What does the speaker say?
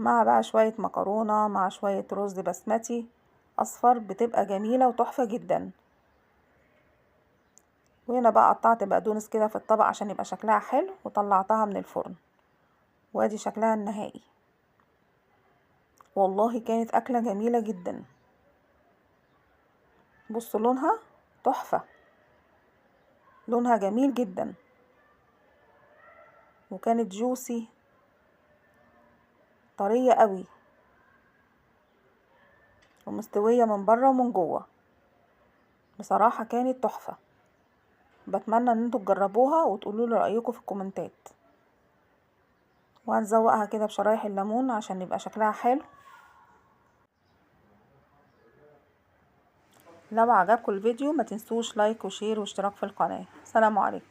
مع بقى شوية مكرونة مع شوية رز بسمتي اصفر، بتبقى جميلة وتحفة جدا. وهنا بقى قطعت بقدونس كده في الطبق عشان يبقى شكلها حلو، وطلعتها من الفرن، وادي شكلها النهائي. والله كانت اكلة جميلة جدا. بصوا لونها تحفة، لونها جميل جدا، وكانت جوسي طرية قوي ومستوية من بره ومن جوه. بصراحة كانت تحفة. بتمنى ان انتوا تجربوها وتقولوا لي رأيكم في الكومنتات. وهنزوقها كده بشرايح الليمون عشان يبقى شكلها حلو. لو عجبكم الفيديو ما تنسوش like و share واشتراك في القناة. سلام عليكم.